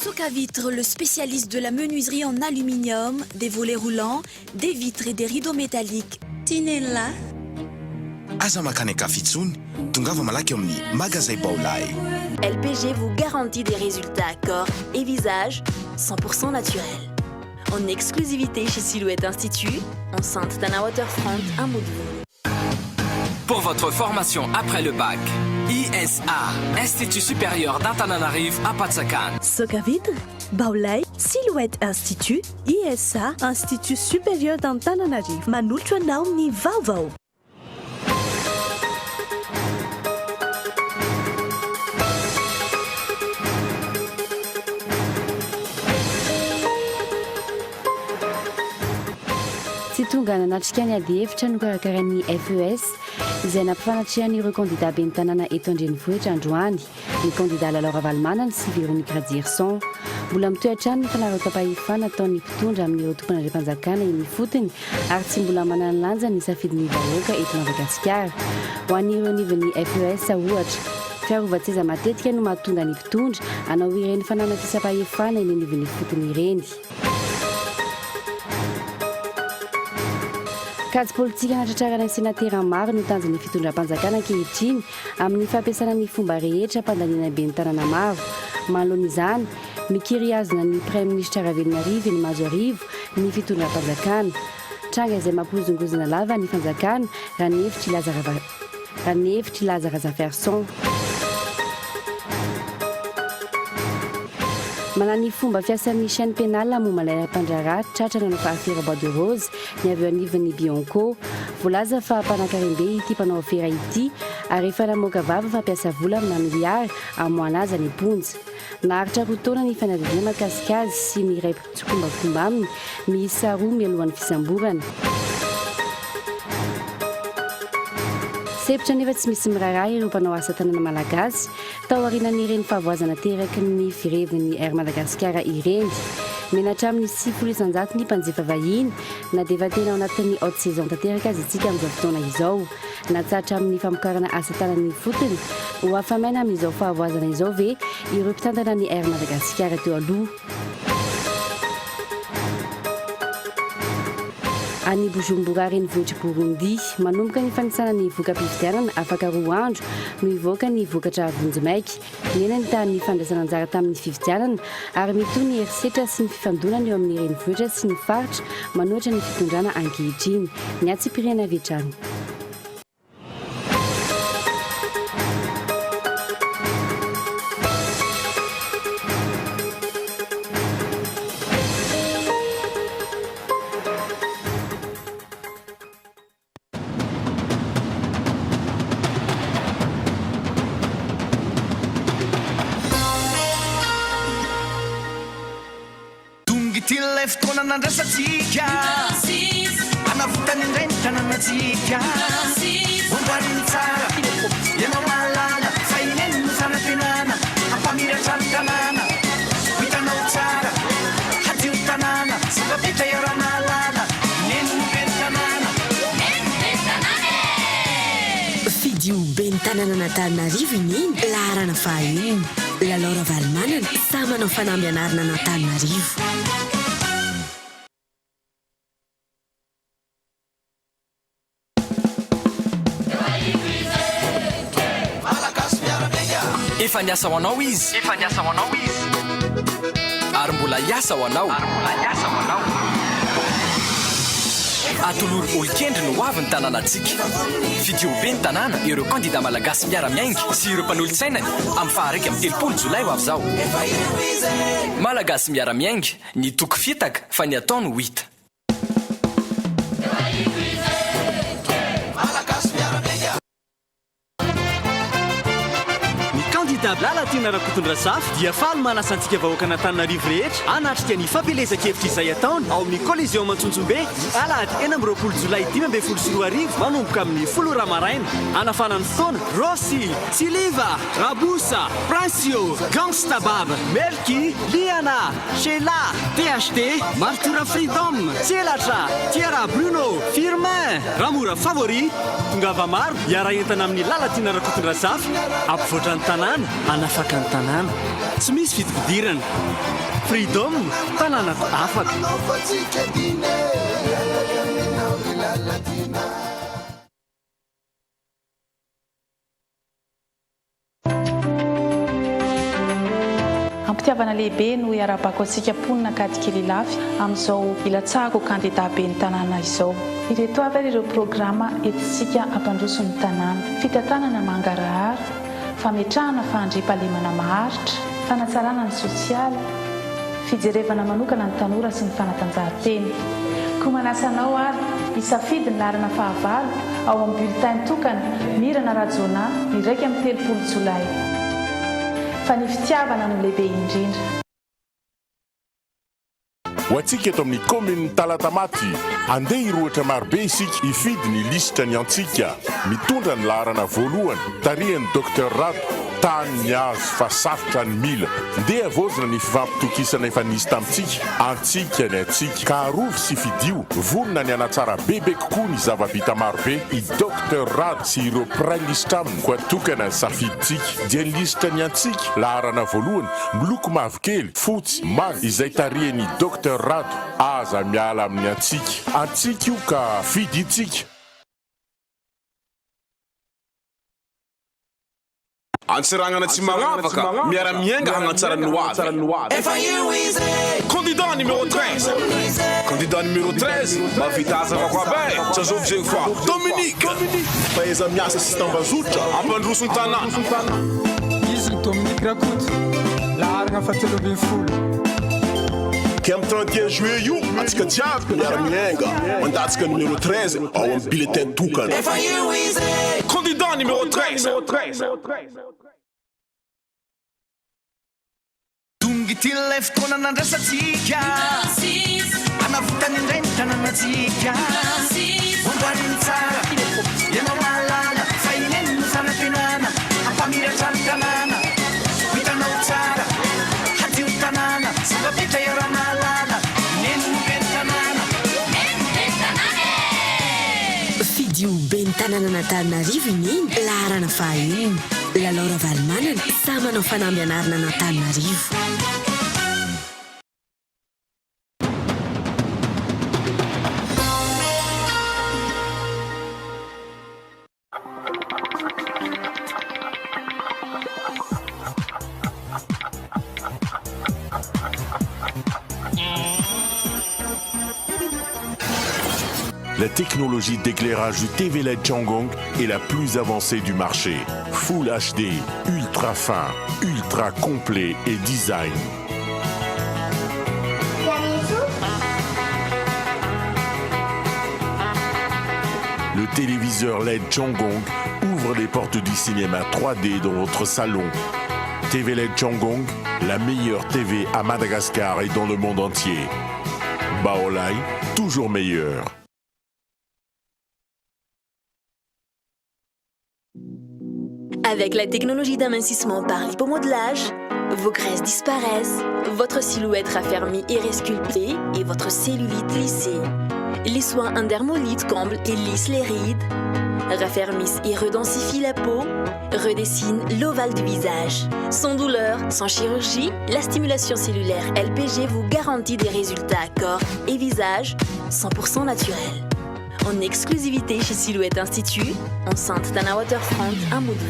Socavitre, le spécialiste de la menuiserie en aluminium, des volets roulants, des vitres et des rideaux métalliques. Tinella. Aza mankany an-kafa intsony, tongava malaky eo amin'ny Magazay Baolai. LPG vous garantit des résultats corps et visage 100% naturels. En exclusivité chez Silhouette Institut, enceinte Tana Waterfront, Ambodivona. Pour votre formation après le bac, ISA, Institut Supérieur d'Antananarivo Ampatsakana. Socavitre, Baolai, Silhouette Institut, ISA, Institut Supérieur d'Antananarivo, manolotra anao ny vaovao. Tsy tonga nanatrika ny adihevitra nokarakarain'ny FES izay nampifanatrehan'ireo kandida ben'ny tanàna eto an-drenivohitra androany ny kandida Lalao Ravalomanana sy Véronique Rajerison. Mbola mitohy hatrany ny fanararaotam-pahefana ataon'ny mpitondra amin'ireo tompon'andriampanjakana eny ifotony ary tsy mbola manana lanja ny safidin'ny vahoaka eto Madagasikara. Ho an'ireo anivon'ny FES ohatra, fiarovan-tseza matetika no mahatonga ny mpitondra hanao ireny fanamafisam-pahefana eny anivon'ny ifotony ireny. Kajy politika hanatratrarana ny senatera maro no tanjon'ny fitondram-panjakana ankehitriny amin'ny fampiasana ny fomba rehetra hampandaniana ben'ny tanàna maro. Manoloana izany, mikiry hihazona ny praiminisitra Ravelonarivo eny Mahazoarivo ny fitondram-panjakana. Tranga izay mampihozongozona lava ny fanjakana raha ny hevitr'i Laza Raha ny hevitr'i Laza Razafiarison. Manana ny fomba fiasan'ny chaîne pénale momba ilay mpandraharaha tratra nanao afera bois de rose ny avy eo anivon'ny Bianco. Voalaza fa mpanankarem-be ity mpanao afera ity ary efa namoaka vava fa mpiasa vola amina miliara hamoahana azy any am-ponja. Naharitra roa taona ny fanadihadiana mahakasika azy sy ny iray tsikombakomba aminy miisa roa mialohan'ny fisamborana. Sempotra nefa tsy misy miraharaha ireo mpanao asa tanana malagasy tao aorianan'ireny fahavoazana ateraky ny firevin'ny Air Madagasikara ireny. Mihena hatramin'ny 90% ny mpanjifa vahiny na dia efa tena ao anatin'ny haute saison tanteraka aza isika amin'izao fotoana izao. Natsahatra amin'ny famokarana asa tanana ifotony ho afa-maina amin'izao fahavoazana izao ve ireo mpitantana ny Air Madagasikara teo aloha? Any Bujumbura renivohitr'i Burundi, manomboka ny fanisana ny voka-pifidianana afaka roa andro no hivoaka ny vokatra vonjimaika. Nihena ny tahan'ny fandraisana anjara tamin'ny fifidianana ary mitohy ny herisetra sy ny fifandonana eo amin'ny renivohitra sy ny faritra manohitra ny fitondrana ankehitriny. Ny antsipiriany avy hatrany. Tonga ity ilay fotoana nandrasantsika Hanavotany indray ny tanànantsika Amboariny tsara, ianao mahalala Fa i Neny no fanantenana Hampamiratra ny tanàna Ho hitanao tsara, hadio ny tanàna Zava-bita iaraha-mahalala Neny no ben'ny tanàna Neny no ben'ny tanàna e! Fidio ben'ny tanànan'Antananarivo i Neny, laharana fahaenina. Lalao Ravalomanana, sahy manao fanamby hanarina an'Antananarivo. Efa niasa ho anao izy. Efa niasa ho anao izy. Ary mbola hiasa ho anao. Ary mbola hiasa ho anao. Atolory olon-kendry ny hoavin'ny tanànantsika. Fidio ho ben'ny tanàna ireo kandida malagasy miara-miainga sy ireo mpanolotsainany amin'ny faha 31 jolay ho avy izao. Malagasy miara-miainga, ny toky fitaka fa ny atao no hita. Ny kandida Lalatiana Rakotondrazafy dia faly manasa antsika vahoakan'Antananarivo rehetra hanatrika ny fampielezan-kevitra izay hataony ao amin'ny Coliseum Antsonjombe ny alahady 26 jolay 2015 manomboka amin'ny folo ora maraina. Hanafana ny fotoana, Rossy, Tsiliva, Raboussa, Princio, Gangsta Bab, Melky, Liana, Sheila, THT, Martora Freedom, Tselatra, Tiara Bruno, Firmin, Ramora Favori, Tongava maro hiara-hientana amin'i Lalatiana Rakotondrazafy hampivoatra ny tanàna. Hanafaka ny tanàna. Tsy misy fidipidirana. Freedom, tanànako afaka. Am-pitiavana lehibe no iarahabako antsika mponina Ankadikely Ilafy amin'izao hilatsahako ho kandida ben'ny tanàna izao. Ireto avy ary ireo programa entintsika hampandroso ny tanàna, fitantanana mangarahara, fametrahana fahandriampahalemana maharitra, fanatsarana ny sosialy, fijerevana manokana ny tanora sy ny fanatanjahantena. Koa manasa anao ary hisafidy ny laharana fahavalo ao amin'ny bulletin tokana Mirana Rajaonah ny 31 jolay. Fa ny fitiavana no lehibe indrindra. Ho antsika eto amin'ny kaominin'i Talatamaty, andeha hirohotra marobe isika hifidy ny lisitra ny antsika, mitondra ny laharana voalohany, tarihan'i Docteur Rado, tany ny azo fa sarotra ny mila. Ndeha havaozina ny fifampitokisana efa nisy tamintsika, antsika ny antsika, ka arovy sy fidio, vonona ny hanatsara bebe kokoa ny zava-bita marobe i Docteur Rado sy ireo mpiray lisitra aminy, koa tokana ny safidintsika, dia ny lisitra ny antsika, laharana voalohany, miloko mavokely, fotsy, manga, izay tarihin'i Docteur Rado, aza miala amin'ny antsika, antsika io ka fidintsika. Antsiranana tsy magnavaka, miara-miainga hagnatsara ny hoavy. Efa io izy e! Candidat numéro 13. Candidat numéro 13, mahavita asa avako aby e! Tsy azovy zegny fa Dominique! Fahaiza-miasa sy tambazotra. Hampandroso ny tanàna. Izy ny Dominique Rakoto, laharana fahatelo ambin'ny folo. Ke amin'ny 31 juillet io, antsika jiaby miara-miainga mandatsaka numéro 13 ao amin'ny bulletin tokana. Efa io izy e! Candidat numéro 13. Tonga ity ilay fotoana nandrasantsika Hanavotany indray ny tanànantsika Amboariny tsara, ianao mahalala Fa i Neny no fanantenana Hampamiratra ny tanàna Ho hitanao tsara, hadio ny tanàna Zava-bita iaraha-mahalala Neny no ben'ny tanàna Neny no ben'ny tanàna e! Fidio ben'ny tanànan'Antananarivo i Neny, laharana fahaenina. Lalao Ravalomanana, sahy manao fanamby anarina an'Antananarivo. La technologie d'éclairage du TV LED Changhong est la plus avancée du marché. Full HD, ultra fin, ultra complet et design. Le téléviseur LED Changhong ouvre les portes du cinéma 3D dans votre salon. TV LED Changhong, la meilleure TV à Madagascar et dans le monde entier. Baolai, toujours meilleur. Avec la technologie d'amincissement par lipomodelage, vos graisses disparaissent, votre silhouette raffermie et resculptée et votre cellulite lissée. Les soins Indermolite comblent et lissent les rides, raffermissent et redensifient la peau, redessinent l'ovale du visage. Sans douleur, sans chirurgie, la stimulation cellulaire LPG vous garantit des résultats corps et visage 100% naturels. En exclusivité chez Silhouette Institut, enceinte Tana Waterfront à Moudry.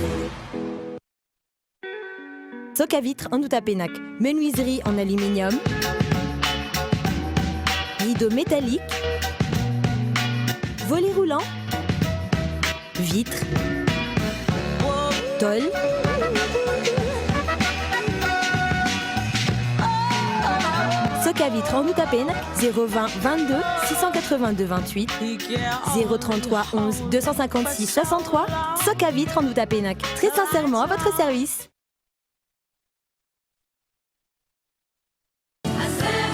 Soc à vitre Andohatapenaka, menuiserie en aluminium, rideau métallique, volet roulant, vitre, tôle. Soc à vitre Andohatapenaka, 020 22 682 28 033 11 256 63. Soc à vitre Andohatapenaka, très sincèrement à votre service.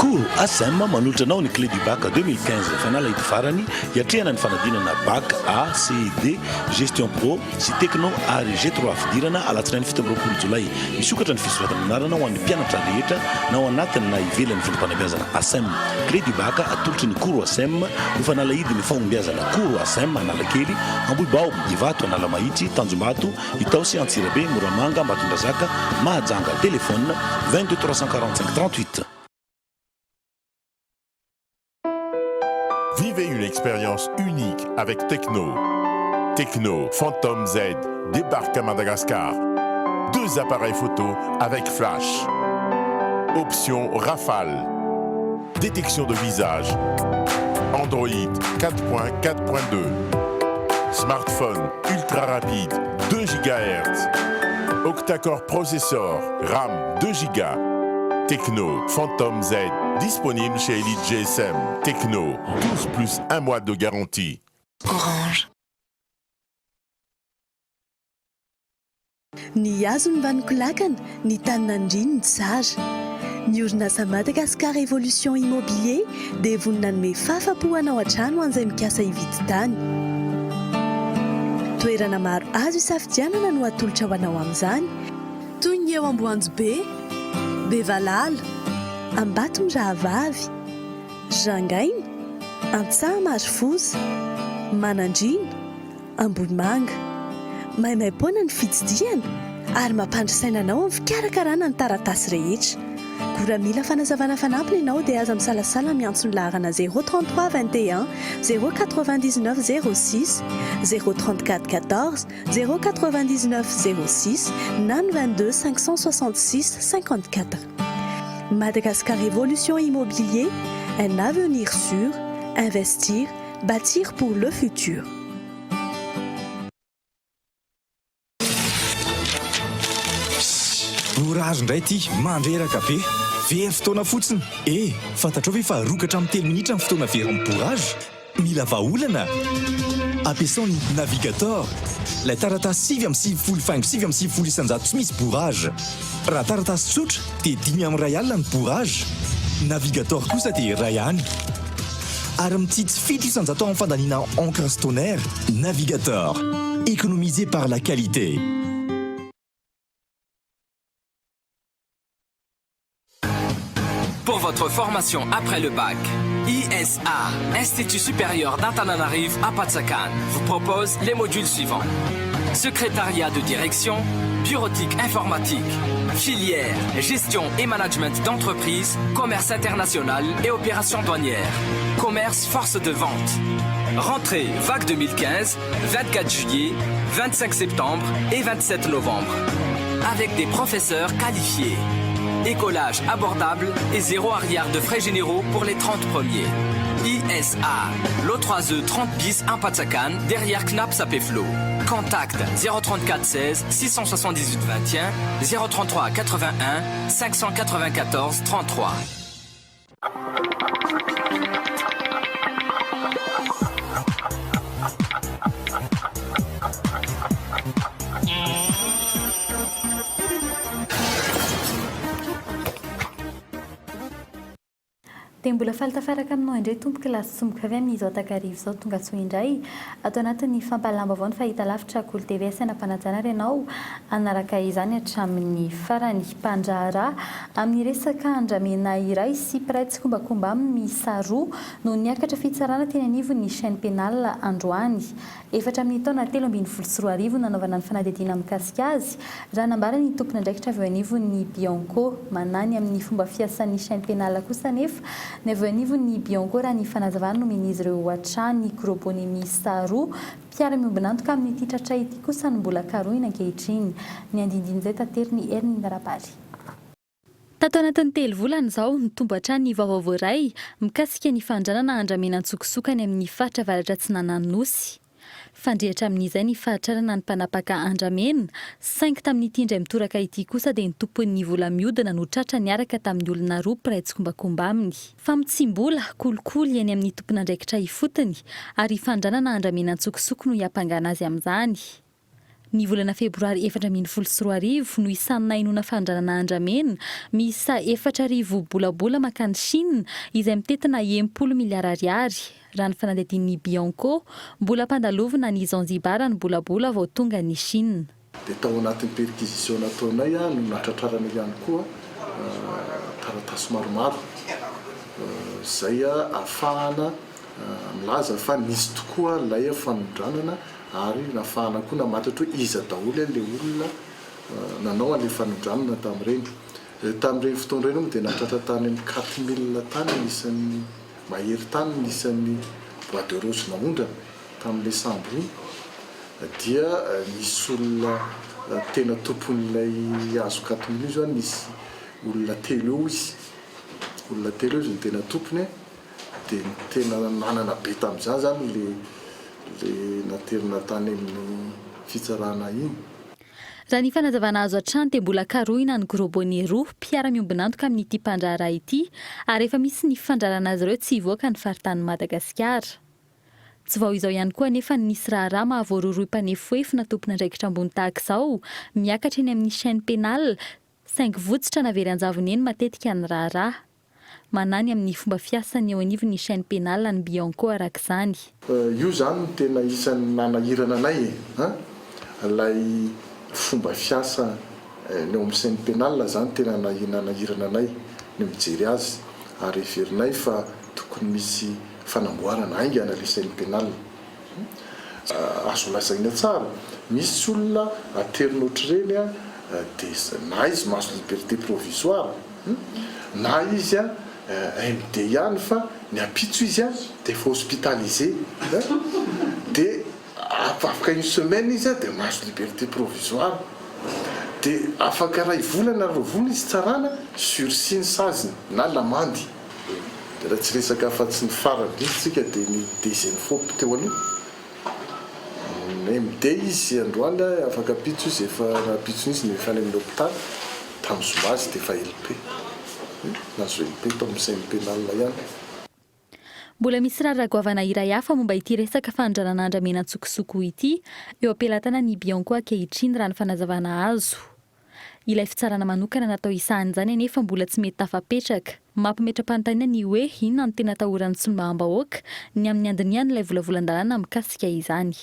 Cours ACEM manolotra anao ny Clé du Bac 2015 fanalahidy farany hiatrehana ny fanadinana Bac A, C, D, Gestion Pro sy Techno ary G3 fidirana alatsinainy 27 jolay. Misokatra ny fisoratana anarana ho an'ny mpianatra rehetra na ao anatiny na ivelan'ny vondrom-panabeazana ACEM. Clé du Bac atolotry ny Cours ACEM ho fanalahidin'ny fahombiazana Cours ACEM Analakely, Ambohibao, Ivato, Analamahitsy, Tanjombato, Itaosy, Antsirabe, Moramanga, Ambatondrazaka, Mahajanga, Téléphone, 22 345 38. Vivez une expérience unique avec Tecno. Tecno Phantom Z débarque à Madagascar. Deux appareils photo avec flash. Option Rafale. Détection de visage. Android 4.4.2. Smartphone ultra rapide 2 GHz. Octa-core processeur, RAM 2 Go. Tecno Phantom Z, disponible chez Elite GSM. Tecno, 12 plus 1 mois de garantie. Orange. Ny hazo no mba nikolakana, ny tany nandriny ny tsara. Ny orinasa Madagascar Evolution Immobilier dia vonona hanome fahafapo anao hatrany ho an'izay mikasa hividy tany. Toerana maro azo isafidianana no atolotra ho anao amin'izany, toy ny eo Amboanjobe, Bevalala, Ambatomirahavavy, Rangaina, Antsaha-Marofoza, Manandriana, Ambohimanga. Maimaimpoana ny fitsidihana ary mampandry saina anao amin'ny fikarakarana ny taratasy rehetra. Koa raha mila fanazavana fanampiny ianao dia aza misalasala miantso ny laharana 0 33 21 0 99 06, 0 34 14 0 99 06 na ny 22 566 54. Madagascar Evolution Immobilier, un avenir sûr, investir, bâtir pour le futur. Bourrage indray ity, mandreraka be. Very fotoana fotsiny. Eh, fantatrao ve fa roa ka hatramin'ny telo minitra ny fotoana very amin'ny bourrage? Mila vahaolana? Ampiasao ny Navigator, ilay taratasy 99 faingo 99% tsy misy bourrage. Raha taratasy tsotra dia 105 ny bourrage, Navigator kosa dia iray ihany. Ary mitsitsy 7% amin'ny fandaniana encre sy toner. Navigator, économiser par la qualité. Pour votre formation après le bac, ISA, Institut supérieur d'Antananarivo Ampatsakan, vous propose les modules suivants. Secrétariat de direction, bureautique informatique, filière, gestion et management d'entreprise, commerce international et opérations douanières, commerce force de vente. Rentrée vague 2015, 24 juillet, 25 septembre et 27 novembre. Avec des professeurs qualifiés. Écolage abordable et zéro arrière de frais généraux pour les 30 premiers. ISA, l'O3E 30 bis Ampatsakan, derrière Knapp Sapeflo. Contact 034 16 678 21 033 81 594 33. Dia mbola faly tafaraka aminao indray tompoko lahy sy tompoko vavy amin'izao takariva izao tongasoa indray ato anatin'ny fampahalalam-baovao ny fahitalavitra Kolo TV asaina am-panajana ary ianao hanaraka izany hatramin'ny farany. Mpandraharaha amin'ny resaka andramena iray sy mpiray tsikombakomba aminy miisa roa no niakatra fitsarana teny anivon'ny chaine pénale androany efatra amin'ny taona 2013 nanaovana ny fanadihadiana mikasika azy, raha nambaran'ny tompon'andraikitra avy eo anivon'ny Bianco. Manahy ny amin'ny fomba fiasan'ny chaine pénale kosa anefa ny avy eo anivon'ny Bianco raha ny fanazavana nomen'izy ireo hatrany. Grobone miisa roa mpiara-miombon'antoka amin'ity tratra ity kosa no mbola karohina ankehitriny. Ny andinindin'izay taterin'i Hermine Rabary. Tato anatin'ny telo volana izao, nitombo hatrany ny vaovao voaray mikasika ny fanondranana andramena an-tsokosoko any amin'ny faritra avaratra atsinanan'ny Nosy. Fandrehitra amin'izay ny fahatrarana ny mpanapaka andramena, saingy tamin'ity indray mitoraka ity kosa dia ny tompon'ny vola mihodina no tratra niaraka tamin'ny olona roa mpiray tsikombakomba aminy. Famotsiam-bola, kolikoly eny amin'ny tompon'andraikitra ifotony ary fanondranana andramena an-tsokosoko no hiampangana azy amin'izany. Ny volana febroary 2014 no isan'ny nahenoana fanondranana andramena miisa 4000 bolabola mankany Chine izay mitentina 60 miliara ariary, raha ny fanadihadian'ny Bianco. Mbola ampandalovina any Zanzibar ny bolabola vao tonga any Chine. Dia tao anatin'ny perquisition nataonay no nahatratrarana ihany koa taratasy maromaro izay ahafahana milaza fa nisy tokoa ilay fanondranana ary nahafahana koa namantatra hoe iza daholo ilay olona nanao an'ilay fanondranana tamin'ireny. Tamin'ireny fotoana ireny moa dia nahatratra tany amin'ny 4000 tany ny isan'ny mahery tany ny isan'ny bois de rose naondrana tamin'ilay sambo iny dia nisy olona tena tompon'ilay hazo 4000 io izany nisy olona telo eo izy, olona telo eo izy no tena tompony. Dia ny tena nanana be tamin'izany izany le le naterina tany amin'ny fitsarana iny. Raha ny fanazavana azo hatrany dia mbola karohina ny gros bonnet roa mpiara-miombon'antoka amin'ity mpandraharaha ity ary efa misy ny fandrarana azy ireo tsy hivoaka ny faritanin'i Madagasikara. Tsy vao izao ihany koa anefa no nisy raharaha mahavoarohirohy mpanefoefo na tompon'andraikitra ambony tahaka izao miakatra eny amin'ny chaine pénale saingy votsotra na very an-javony eny matetika ny raharaha. Manahy ny amin'ny fomba fiasan'ny eo anivon'ny chaine pénale ny Bianco araka izany. Io izany no tena isan'ny nanahirana anay e! An! Ilay fomba fiasa ny ao amin'ny chaine pénale izany tena nanahirana anay ny mijery azy ary heverinay fa tokony misy fanamboarana haingana ilay chaine pénale. Azo lazaina tsara, misy olona aterina ohatr'ireny an, dia na izy mahazo liberté provisoire, na izy an MD ihany fa ny ampitso izy an dia efa hospitalisé, dia afaka une semaine izy an dia mahazo liberté provisoire, dia afaka iray volana roa volana izy tsarana, sursis ny saziny na lamandy. Dia raha tsy resaka afa-tsy ny farany indrindra isika dia ny deuxième fop teo aloha. MD izy androany, afaka ampitso izy efa rahampitsony izy no efa any amin'ny hopitaly, tamin'ny zoma izy dia efa LP. Nahazo LP tao amin'ny chaine pénale ihany. Mbola misy raharaha goavana iray hafa momba ity resaka fanondranana andramena an-tsokosoko ity eo am-pelatanan'ny Bianco ankehitriny raha ny fanazavana azo. Ilay fitsarana manokana natao hisahana izany anefa mbola tsy mety tafapetraka. Mampimetra-panontaniana ny hoe inona no tena atahoran'ny solombavambahoaka ny amin'ny handinihany ilay volavolan-dalàna mikasika izany.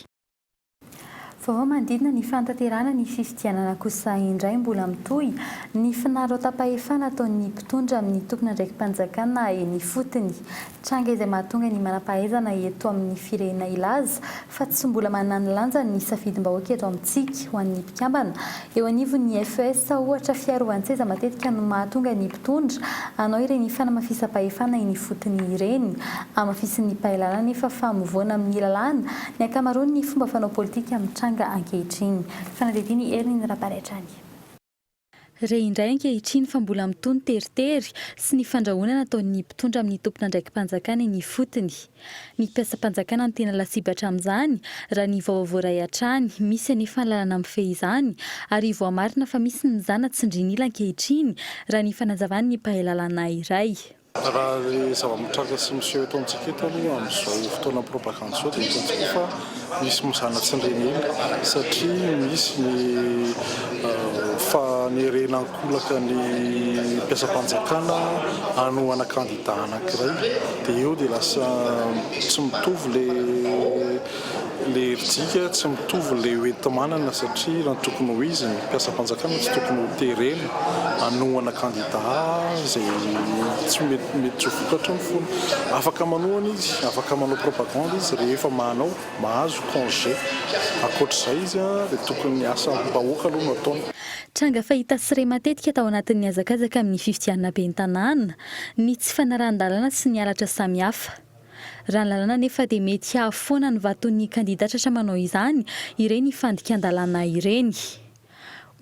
Vaovao manodidina ny fanatanterahana ny fifidianana kosa indray mbola mitohy ny finaraotam-pahefana ataon'ny mpitondra amin'ny tompon'andraiki-panjakana eny ifotony. Tranga izay mahatonga ny manam-pahaizana eto amin'ny firenena hilaza fa tsy mbola manana ny lanjany ny safidim-bahoaka eto amintsika. Ho an'ny mpikambana eo anivon'ny FES ohatra, fiarovan-tseza matetika no mahatonga ny mpitondra hanao ireny fanamafisam-pahefana eny ifotony ireny. Hamafisin'ny mpahay lalàna anefa fa mivoana amin'ny lalàna ny ankamaroan'ny fomba fanao politika mitranga ankehitriny. Fanadihadian'i Heriny Rabary hatrany. Re indray ankehitriny fa mbola mitohy ny teritery sy ny fandrahonana ataon'ny mpitondra amin'ny tompon'andraiki-panjakana eny ifotony. Ny mpiasam-panjakana no tena lasibatra amin'izany, raha ny vaovao voaray hatrany. Misy anefa ny lalana mifehy izany, ary voamarina fa misy ny mizana tsindrin'ila ankehitriny, raha ny fanazavan'ny mpahay lalàna iray. Raha ny zava-mitranga sy miseho eto amintsika eto aloha amin'izao fotoana propagandy izao dia hitantsika fa misy mizana tsindrin'ila satria misy ny fanerena ankolaka ny mpiasam-panjakana hanohana kandida anankiray dia eo dia lasa tsy mitovy ilay Ilay herijika tsy mitovy ilay hoenti-manana satria raha ny tokony ho izy ny mpiasam-panjakana tsy tokony ho terena hanohana kandida izay tsy mety mety tsy ho vokatra ny fony. Afaka manohana izy, afaka manao propagande izy rehefa manao, mahazo congé. Ankoatr'izay izy dia tokony ny asam-bahoaka aloha no ataony. Tranga fahita sy re matetika tao anatin'ny hazakazaka amin'ny fifidianana ben'ny tanàna ny tsy fanarahan-dalàna sy ny halatra samihafa. Raha ny lalàna anefa dia mety hahafoana ny vaton'ny kandida tratra manao izany ireny fandikan-dalàna ireny.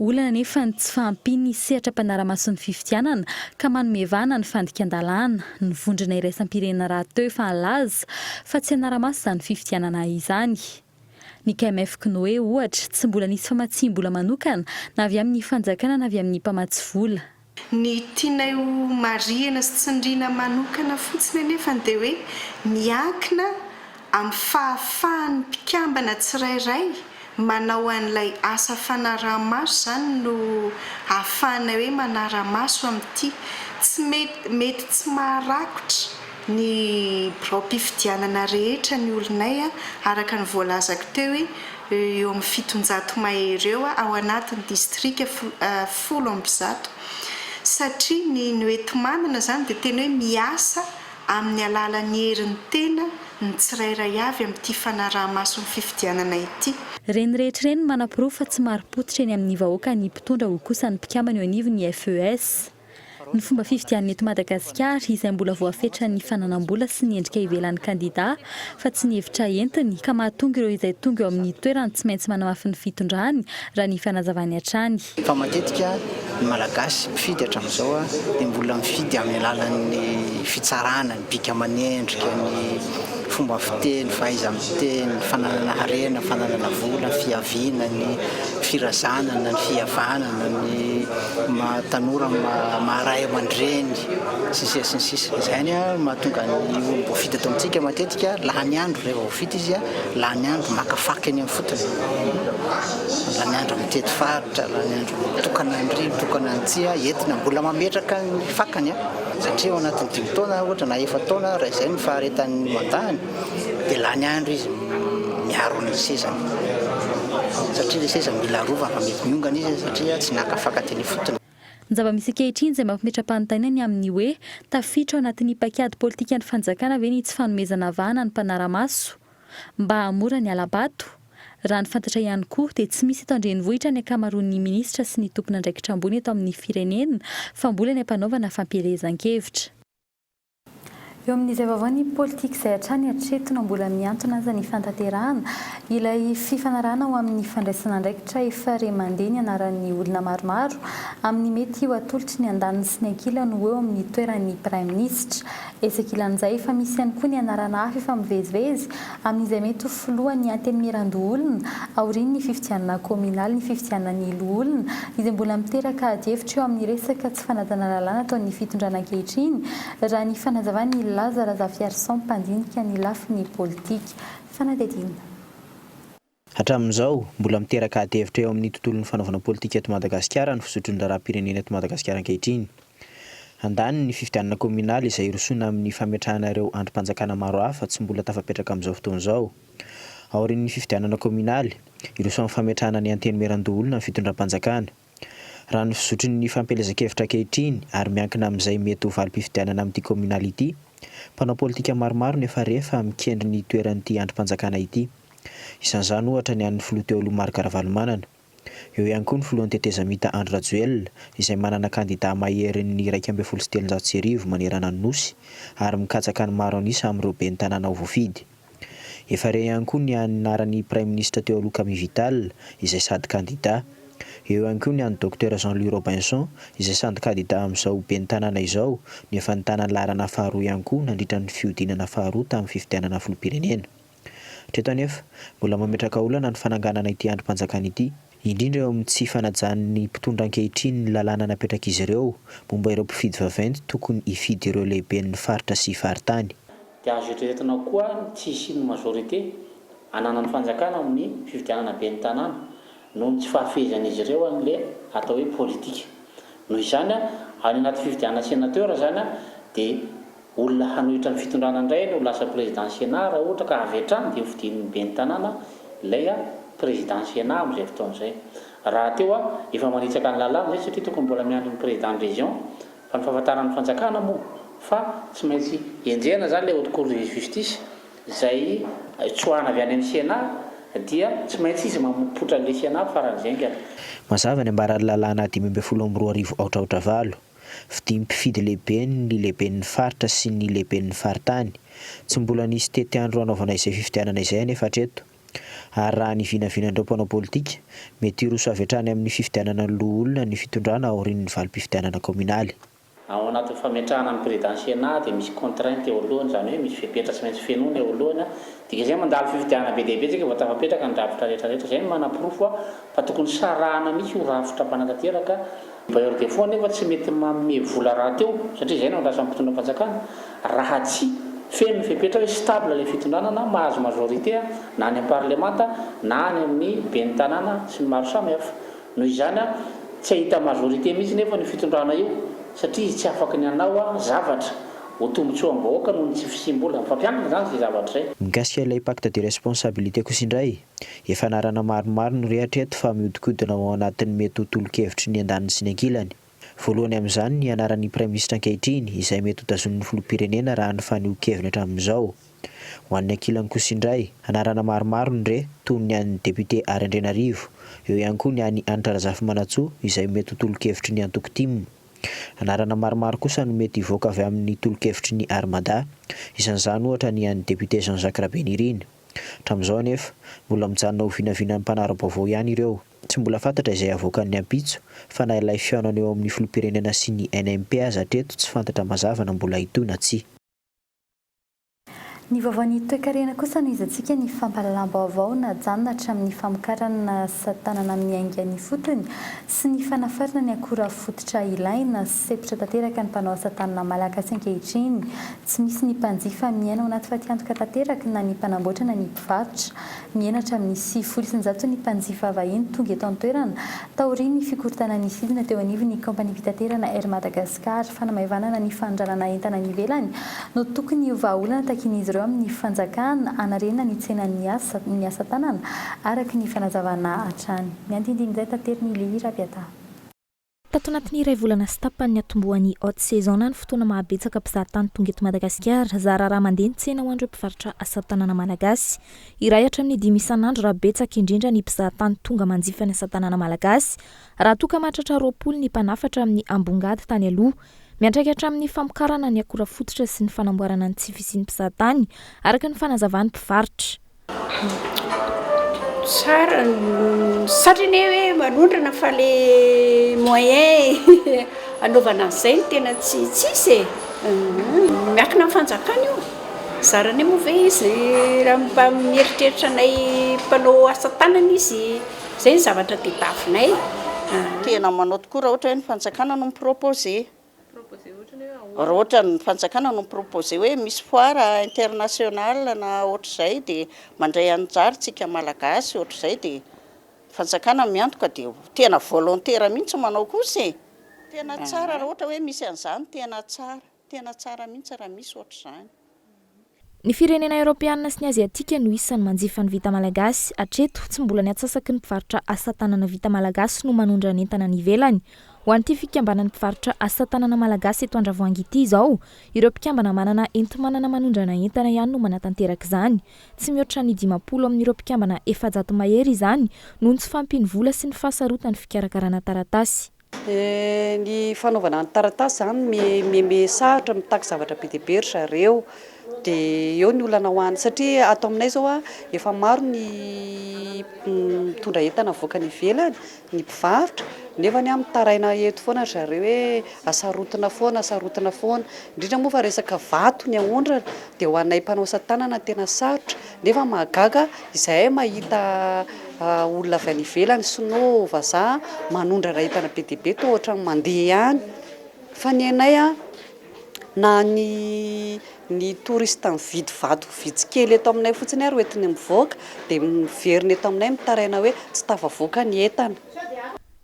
Olana anefa ny tsy fahampian'ny sehatra mpanara-maso ny fifidianana ka manome vahana ny fandikan-dalàna. Ny vondrona iraisam-pirenena rahateo efa nilaza fa tsy hanara-maso izany fifidianana izany. Ny KMF Cnoe, ohatra, tsy mbola nisy famatsiam-bola manokana na avy amin'ny fanjakana na avy amin'ny mpamatsy vola. Ny tianay ho marihina sy tsindriana manokana fotsiny anefa dia hoe miankina amin'ny fahafahan'ny mpikambana tsirairay manao an'ilay asa fanaraha-maso izany no ahafahanay hoe manara-maso amin'ity. Tsy mety mety tsy maharakotra ny biraom-pifidianana rehetra ny olonay araka ny voalazako teo hoe eo amin'ny 700 mahery eo ao anatin'ny distrika 110 satria ny ny hoenti-manana izany dia tena hoe miasa amin'ny alalan'ny herin'ny tena ny tsirairay avy amin'ity fanaraha-maso ny fifidianana ity. Ireny rehetra ireny no manaporofo fa tsy marim-pototra eny amin'ny vahoaka ny mpitondra hoy kosa ny mpikambana eo anivon'ny FES. Ny fomba fifidianana eto Madagasikara izay mbola voafetran'ny fananam-bola sy ny endrika ivelan'ny kandida fa tsy ny hevitra entiny ka mahatonga ireo izay tonga eo amin'ny toerany tsy maintsy manamafy ny fitondrany raha ny fanazavany hatrany. Fa matetika ny Malagasy mpifidy hatramin'izao dia mbola mifidy amin'ny alalan'ny fitsarana, ny bika aman'endrika, ny fomba fiteny, fahaiza-miteny, ny fananana harena, fananana vola, ny fiaviana, ny firazanana, ny fihavanana, ny maha tanora, ny maha ray aman-dreny, sy ny sisa sy ny sisa. Izay no mahatonga ny olom-boafidy eto amintsika matetika lany andro rehefa voafidy izy, lany andro maka faka eny amin'ny fotony, lany andro mitety faritra, lany andro mitokana an'ry, mitokana an'ity, entina mbola mametraka ny fakany satria ao anatin'ny dimy taona ohatra na efa-taona raha izay no faharetan'ny mandat-ny dia lany andro izy miaro ny sezany satria ilay seza mila arovana fa mety miongana izy satria tsy naka faka teny ifotony. Ny zava-misy ankehitriny izay mampimetra-panontaniana ny amin'ny hoe tafiditra ao anatin'ny paikady politikan'ny fanjakana ve ny tsy fanomezana vahana ny mpanara-maso mba hahamora ny hala-bato? Raha ny fantatra ihany koa dia tsy misy eto an-drenivohitra ny ankamaroan'ny minisitra sy ny tompon'andraikitra ambony eto amin'ny firenena fa mbola eny am-panaovana fampielezan-kevitra. Eo amin'izay vaovao ny politika izay hatrany hatreto na mbola mihantona aza ny fantanterahana ilay fifanarahana ho amin'ny fandraisana andraikitra efa re mandeha ny anaran'ny olona maromaro amin'ny mety ho atolotry ny andaniny sy ny ankilany ho eo amin'ny toeran'ny praiminisitra. Etsy ankilan'izay efa misy ihany koa ny anarana hafa efa mivezivezy amin'izay mety ho filohan'ny Antenimierandoholona aorian'ny fifidianana kaominaly ny fifidianana ny loholona izay mbola miteraka adihevitra eo amin'ny resaka tsy fanajana lalàna ataon'ny fitondrana ankehitriny raha ny fanazavan'i Laza Razafiarison mpandinika ny lafiny politika. Fanadihadiana. Hatramin'izao, mbola miteraka adihevitra eo amin'ny tontolon'ny fanaovana politika eto Madagasikara ny fizotry ny raharaham-pirenena eto Madagasikara ankehitriny. Andaniny ny fifidianana kaominaly izay hirosoana amin'ny fametrahana ireo andrim-panjakana maro hafa tsy mbola tafapetraka amin'izao fotoana izao. Aorian'ny fifidianana kaominaly, hiroso amin'ny fametrahana ny Antenimierandoholona ny fitondram-panjakana. Raha ny fizotry ny fampielezan-kevitra ankehitriny ary miankina amin'izay mety ho valim-pifidianana amin'ity kaominaly ity, mpanao politika maromaro no efa re fa mikendry ny toeran'ity andrim-panjakana ity. Isan'izany ohatra ny an'ny filoha teo aloha Marc Ravalomanana. Eo ihany koa ny filohan'ny tetezamita Andry Rajoelina izay manana kandida maherin'ny 1311 manerana ny Nosy ary mikatsaka ny maro an'isa amin'ireo ben'ny tanàna ho voafidy. Efa re ihany koa ny anaran'ny praiminisitra teo aloha Camille Vital izay sady kandida. Eo ihany koa ny an'ny Docteur Jean Louis Robinson izay sady kandida amin'izao ho ben'ny tanàna izao no efa nitana ny laharana faharoa ihany koa nandritra ny fihodinana faharoa tamin'ny fifidianana filoham-pirenena. Hatreto anefa, mbola mametraka olana ny fananganana ity andrim-panjakana ity, indrindra eo amin'ny tsy fanajan'ny mpitondra ankehitriny ny lalàna napetrak'izy ireo momba ireo mpifidy vaventy tokony hifidy ireo lehiben'ny faritra sy faritany. Dia azo eritreretina koa ny tsy hisian'ny majorité ananan'ny fanjakana amin'ny fifidianana ben'ny tanàna noho ny tsy fahafehezan'izy ireo an'ilay atao hoe politika. Noho izany, any anaty fifidianana sénateur izany dia Olona hanohitra ny fitondrana indray no lasa président Sénat raha ohatra ka avy hatrany dia hofidian'ny ben'ny tanàna ilay président Sénat amin'izay fotoana izay. Rahateo efa manitsaka ny lalàna izay satria tokony mbola miandry ny président ny région fa ny fahafantaran'ny fanjakana moa fa tsy maintsy enjehina izany ilay haute cour de justice izay tsoahana avy any amin'ny Sénat dia tsy maintsy izy mamopotra an'ilay Sénat faran'izay haingana. Mazava ny ambaran'ny lalàna 2015 aotra aotra valo. Fidian'ny mpifidy lehibe ny lehiben'ny faritra sy ny lehiben'ny faritany. Tsy mbola nisy tetiandro hanaovana izay fifidianana izay anefa hatreto. Ary raha ny vinavinan'ireo mpanao politika, mety hiroso avy hatrany amin'ny fifidianana ny loholona ny fitondrana aorian'ny valim-pifidianana kaominaly. Ao anatin'ny fametrahana ny président Sénat dia misy contrainte eo alohany, izany hoe misy fepetra tsy maintsy fenoina eo alohany. Dikan'izay mandalo fifidianana be dia be tsika vao tafapetraka ny rafitra rehetra rehetra. Izay no manaporofo fa tokony sarahana mihitsy io rafitra mpanatanteraka Bailleur de fonds nefa tsy mety manome vola rahateo satria izay no andrasan'ny mpitondra fanjakana raha tsy Feno ny fepetra hoe stable ilay fitondrana na mahazo majorité na any amin'ny parlemanta na any amin'ny ben'ny tanàna sy ny maro samihafa. Noho izany, tsy hahita majorité mihitsy nefa io fitondrana io satria izy tsy afaky ny hanao zavatra ho tombontsoam-bahoaka noho ny tsy fisiam-bola. Mifampiankina izany izay zavatra izay. Mikasika ilay pacte de responsabilité kosa indray, efa anarana maromaro no re hatreto fa mihodinkodina ao anatin'ny mety ho tolo-kevitry ny andaniny sy ny ankilany. Voalohany amin'izany ny anaran'ny Praiminisitra ankehitriny, izay mety ho tazonin'ny filoham-pirenena raha ny fanehoan-keviny hatramin'izao. Ho an'ny ankilany kosa indray, anarana maromaro no re, toy ny an'ny depiote Ary Andrianarivo. Eo ihany koa ny an'i Hanitra Razafimanantsoa, izay mety ho tolo-kevitry ny antoko tim. Anarana maromaro kosa no mety hivoaka avy amin'ny tolo-kevitry ny Armada. Isan'izany ohatra ny an'ny depiote Jean Jacques Rabenirina. Hatramin'izao anefa, mbola mijanona ho vinavinan'ny mpanara-baovao ihany ireo. Tsy mbola fantatra izay havoakan'ny ampitso, fa na ilay fihaonana eo amin'ny filoham-pirenena sy ny NMP aza hatreto tsy fantatra mazava na mbola hitohy na tsia. Ny vaovaon'ny toekarena kosa nohizantsika ny fampahalalam-baovao najanona hatramin'ny famokarana asa tanana miainga any ifotony sy ny fanafarana ny akora fototra ilaina. Sempotra tanteraka ny mpanao asa tanana malagasy ankehitriny. Tsy misy ny mpanjifa miaina ao anaty fatiantoka tanteraka na ny mpanamboatra na ny mpivarotra. Nihena hatramin'ny 190 ny mpanjifa vahiny tonga eto an-toerana, taorian'ny fikorontanan'ny sidina teo anivon'ny kaompaniam-pitaterana Air Madagascar. Fanamaivanana ny fanondranana entana any ivelany no tokony ho vahaolana takian'izy ireo amin'ny fanjakana hanarenana ny tsenan'ny asa ny asa tanana, araka ny fanazavana hatrany. Ny andindinin'izay taterin'i Lily Rabiata. Tato anatin'ny iray volana sy tapany niatombohan'ny haute saison na ny fotoana mahabetsaka mpizahatany tonga eto Madagasikara, zara raha mandeha ny tsena ho an'ireo mpivarotra asa tanana malagasy. Iray hatramin'ny dimy isan'andro raha betsaka indrindra ny mpizahatany tonga manjifa ny asa tanana malagasy, raha toa ka mahatratra 20 ny mpanafatra amin'ny ambongady tany aloha. Miantraika hatramin'ny famokarana ny akora fototra sy ny fanamboarana ny tsy fisian'ny mpizahatany, araka ny fanazavan'ny mpivarotra. Tsara satria anie hoe manondrana fa le moyen anaovana an'izay no tena tsy tsisy e. Miankina amin'ny fanjakana io. Zara anie moa ve izy raha mba mieritreritra anay mpanao asa tanana izy, izay ny zavatra tadiavinay. Tena manao tokoa raha ohatra hoe ny fanjakana no mi-proposer. Raha ohatra ny fanjakana no mi-proposer hoe misy foire internationale na ohatr'izay dia mandray anjara isika Malagasy ohatr'izay dia fanjakana miantoka dia tena volontaire mihitsy manao kosa e! Tena tsara raha ohatra hoe misy an'izany tena tsara, tena tsara mihitsy raha misy ohatr'izany. Ny firenena eoropeanina sy ny aziatika no isan'ny manjifa ny vita malagasy. Hatreto, tsy mbola ny antsasaky ny mpivarotra asa tanana vita malagasy no manondrana entana any ivelany. Ho an'ity fikambanan'ny mpivarotra asa tanana malagasy eto Andravoahangy ity izao, ireo mpikambana manana enti-manana manondrana entana ihany no manatanteraka izany. Tsy mihoatra ny 50 amin'ireo mpikambana 400 mahery izany noho ny tsy fahampian'ny vola sy ny fahasarotan'ny fikarakarana taratasy. Ny fanaovana ny taratasy izany miha sarotra, mitaky zavatra be dia be ry zareo, dia eo ny olana ho an'ny, satria ato aminay izao efa maro ny mitondra entana avoaka any ivelany, ny mpivarotra, nefa mitaraina eto foana ry zareo hoe hasarotina foana, hasarotina foana, indrindra moa fa resaka vato ny aondrana, dia ho anay mpanao asa tanana tena sarotra. Nefa mahagaga izahay mahita olona avy any ivelany, sinoa, vazaha, manondrana entana be dia be toa ohatran'ny mandeha ihany. Fa ny anay na ny ny touriste mividy vato vitsy kely eto aminay fotsiny ary hoentiny mivoaka dia miverina eto aminay mitaraina hoe tsy tafavoaka ny entana.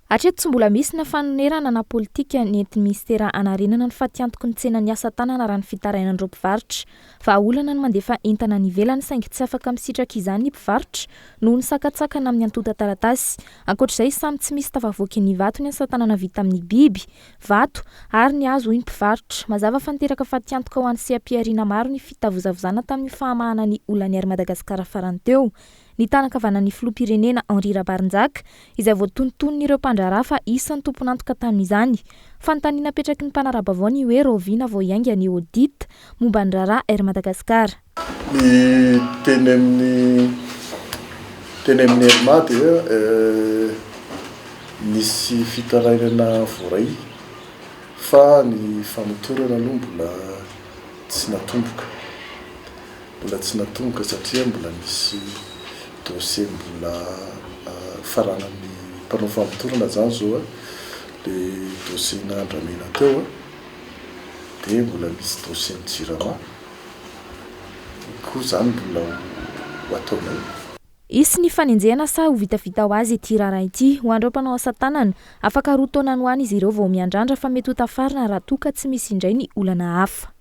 Hatreto tsy mbola misy na fanonerana na politika nentin'ny minisitera hanarenana ny fatiantoky ny tsenan'ny asa tanana raha ny fitarainan'ireo mpivarotra. Vahaolana ny mandefa entana any ivelany saingy tsy afaka misitraka izany ny mpivarotra noho ny sakantsakana amin'ny antontan-taratasy. Ankoatra izay, samy tsy misy tafavoaky ny vato ny asa tanana vita amin'ny biby, vato, ary ny hazo hoy ny mpivarotra. Mazava fa niteraka fatiantoka ho an'ny seha-pihariana maro ny fitavozavozana tamin'ny fahamahana ny olan'ny Air Madagascar farany teo. Ny tanan-kavanan'ny filoham-pirenena Henri Rabarinjaka, izay voatonontonon'ireo mpandraharaha fa isan'ny tompon'antoka tamin'izany. Fanontaniana apetraky ny mpanara-baovao ny hoe rahoviana vao hiainga ny audit momba ny raharaha Air Madagascar. Ny teny amin'ny teny amin'ny Airma dia nisy fitarainana voaray fa ny famotorana aloha mbola tsy natomboka. Mbola tsy natomboka satria mbola misy dossier mbola faranan'ny mpanao famotorana zany zao le dossier na andramena teo dia mbola misy dossier ny jirama. koa izany mbola ho ataonay. Hisy ny fanenjehana sa ho vitavita ho azy ity raharaha ity? Ho an'ireo mpanao asa tanana, afaka roa taona any ho any izy ireo vao miandrandra fa mety ho tafarina raha toa ka tsy misy indray ny olana hafa.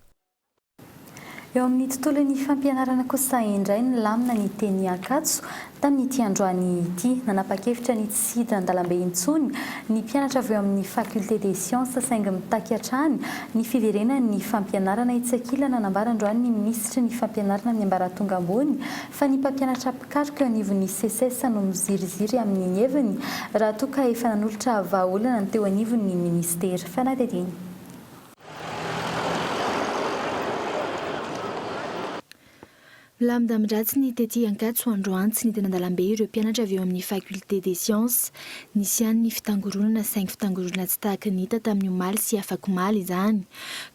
Eo amin'ny tontolon'ny fampianarana kosa indray nilamina ny teny Ankatso tamin'ity androany ity. Nanapa-kevitra ny tsy hidina an-dalambe intsony ny mpianatra avy eo amin'ny Faculté des Sciences saingy mitaky hatrany ny fiverenan'ny fampianarana. Etsy ankilany nanambara androany ny minisitry ny fampianarana amin'ny ambaratonga ambony fa ny mpampianatra mpikaroka eo anivon'ny Seces no miziriziry amin'ny ny heviny raha toa ka efa nanolotra vahaolana ny teo anivon'ny minisitera. Fanadihadiana. Milamindamin-dratsy ny tety Ankatso androany tsy nidina an-dalambe ireo mpianatra avy eo amin'ny Faculté des Sciences. Nisy ihany ny fitangoronana saingy fitangoronana tsy tahaka ny hita tamin'ny omaly sy afakomaly izany.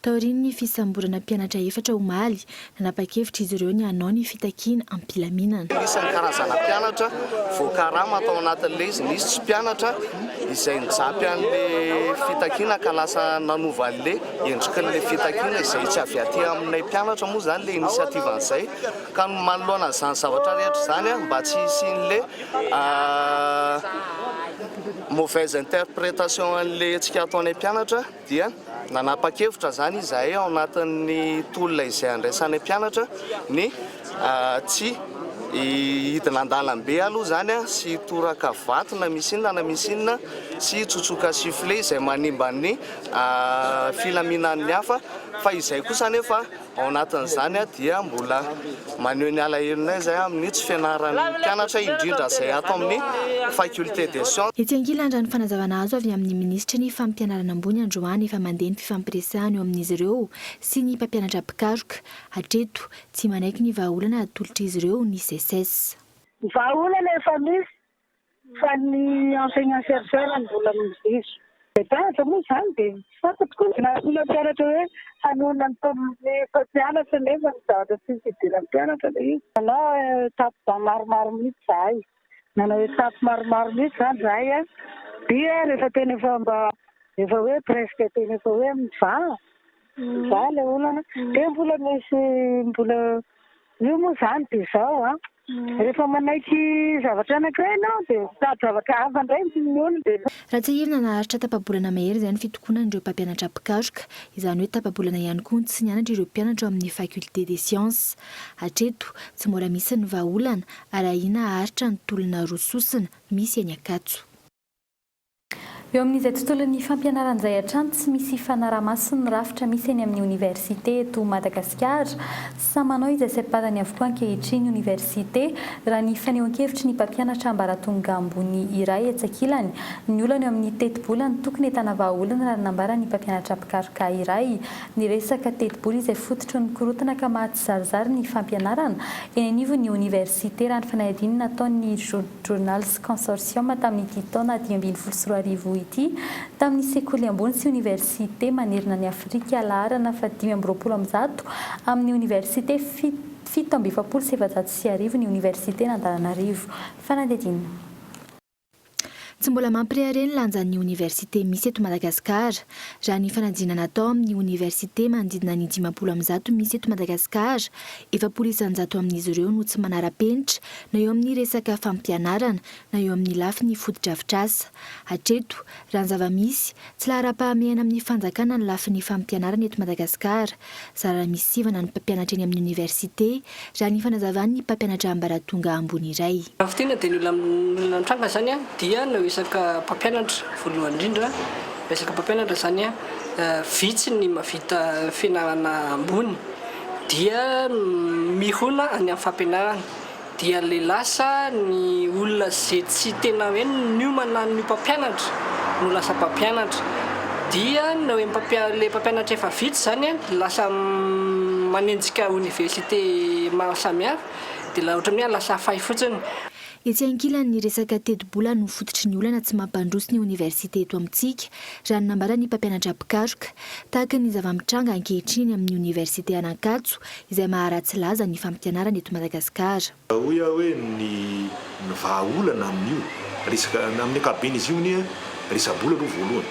Taorian'ny fisamborana mpianatra efatra omaly, nanapa-kevitra izy ireo ny hanao ny fitakiana am-pilaminana. Nisy ny karazana mpianatra voakarama tao anatin'ilay izy, nisy tsy mpianatra izay nijapy an'ilay fitakiana ka lasa nanova an'ilay Endrikin'ilay fitakiana izay tsy avy aty aminay mpianatra moa izany ilay initiative an'izay ka ny manoloana an'izany zavatra rehetra izany mba tsy hisian'ilay mauvaise interprétation an'ilay hetsika ataonay mpianatra dia nanapa-kevitra izany izahay ao anatin'ny tolona izay andraisanay mpianatra ny tsy hidina an-dalambe aloha izany sy hitoraka vato na misy inona na misy inona sy hitsotsoka sifflet izay manimba ny filaminan'ny hafa fa izay kosa anefa ao anatin'izany dia mbola maneho ny alahelonay izay amin'ny tsy fianaran'ny mpianatra indrindra izay ato amin'ny faculté des sciences. Etsy ankilany raha ny fanazavana azo avy amin'ny minisitry ny fampianarana ambony androany efa mandeha ny fifampiresahana eo amin'izy ireo sy ny mpampianatra mpikaroka. Hatreto, tsy manaiky ny vahaolana atolotr'izy ireo ny Seces. Ny vahaolana efa misy Fa ny enseignant chercheur no mbola midiso. Ilay mpianatra moa izany dia tsy fantatro koa na olona mpianatra hoe hanohana ny mpampianatra nefa ny zavatra tsy misy idiran'ny mpianatra ilay izy. Nanao étape maromaro mihitsy izahay. Nanao étape maromaro mihitsy izany izahay an, dia rehefa tena efa mba efa hoe presque tena efa hoe mivaha, mivaha ilay olana dia mbola misy mbola Io moa izany dia izao an, rehefa manaiky zavatra anankiray ianao dia mitady zavatra hafa indray ny olona. Raha tsiahivina, naharitra tapa-bolana mahery izay ny fitokonan'ireo mpampianatra mpikaroka, izany hoe tapa-bolana ihany koa ny tsy nianatra ireo mpianatra ao amin'ny Faculté des Sciences. Hatreto, tsy mbola misy ny vahaolana ary ahiana haharitra ny tolona roa sosona misy eny Ankatso. Eo amin'izay tontolon'ny fampianarana izay hatrany, tsy misy fanaraha-maso ny rafitra misy eny amin'ny oniversite eto Madagasikara. Samy manao izay saim-parany avokoa ankehitriny ny oniversite, raha ny fanehoan-kevitry ny mpampianatra ambaratonga ambony iray etsy ankilany. Ny olana eo amin'ny tetibola no tokony ahitana vahaolana raha ny nambaran'ny mpampianatra mpikaroka iray. Ny resaka tetibola izay fototry ny korontana ka mahatsizarizary ny fampianarana eny anivon'ny oniversite raha ny fanadihadiana nataon'ny Journals Consortium tamin'ity taona 2015 ity tamin'ny sekoly ambony sy oniversite manerana an'i Afrika laharana faha 125 amin'ny oniversite 1447 ny oniversiten'Antananarivo. Fanadihadiana. Tsy mbola mampirehareha ny lanjan'ny oniversite misy eto Madagasikara. Raha ny fanadinana natao amin'ny oniversite manodidina ny 150 misy eto Madagasikara, 40% amin'izy ireo no tsy manara-penitra na eo amin'ny resaka fampianarana na eo amin'ny lafiny fotodrafitrasa. Hatreto, raha ny zava-misy, tsy laharam-pahamehana amin'ny fanjakana ny lafiny fampianarana eto Madagasikara. Zara raha misy sivana ny mpampianatra eny amin'ny oniversite, raha ny fanazavan'ny mpampianatra ambaratonga ambony iray. Raha fintinina dia ny olana mitranga izany dia ny resaka mpampianatra voalohany indrindra, resaka mpampianatra izany vitsy ny mahavita fianarana ambony dia mirona any amin'ny fampianarana dia le lasa ny olona ze tsy tena hoe niomana ny ho mpampianatra no lasa mpampianatra dia ny hoe le mpampianatra efa vitsy izany lasa manenjika oniversite maro samihafa Dia la ohatran'ny hoe lasa fay fotsiny. Etsy ankilany, ny resaka tetibola no fototry ny olana tsy mampandroso ny oniversite eto amintsika, raha ny nambaran'ny mpampianatra mpikaroka. Tahaka ny zava-mitranga ankehitriny amin'ny oniversite an'Ankatso, izay maharatsy laza ny fampianarana eto Madagasikara. Hoy aho hoe ny ny vahaolana amin'io resaka, amin'ny ankapobeny izy io anie resa-bola aloha voalohany.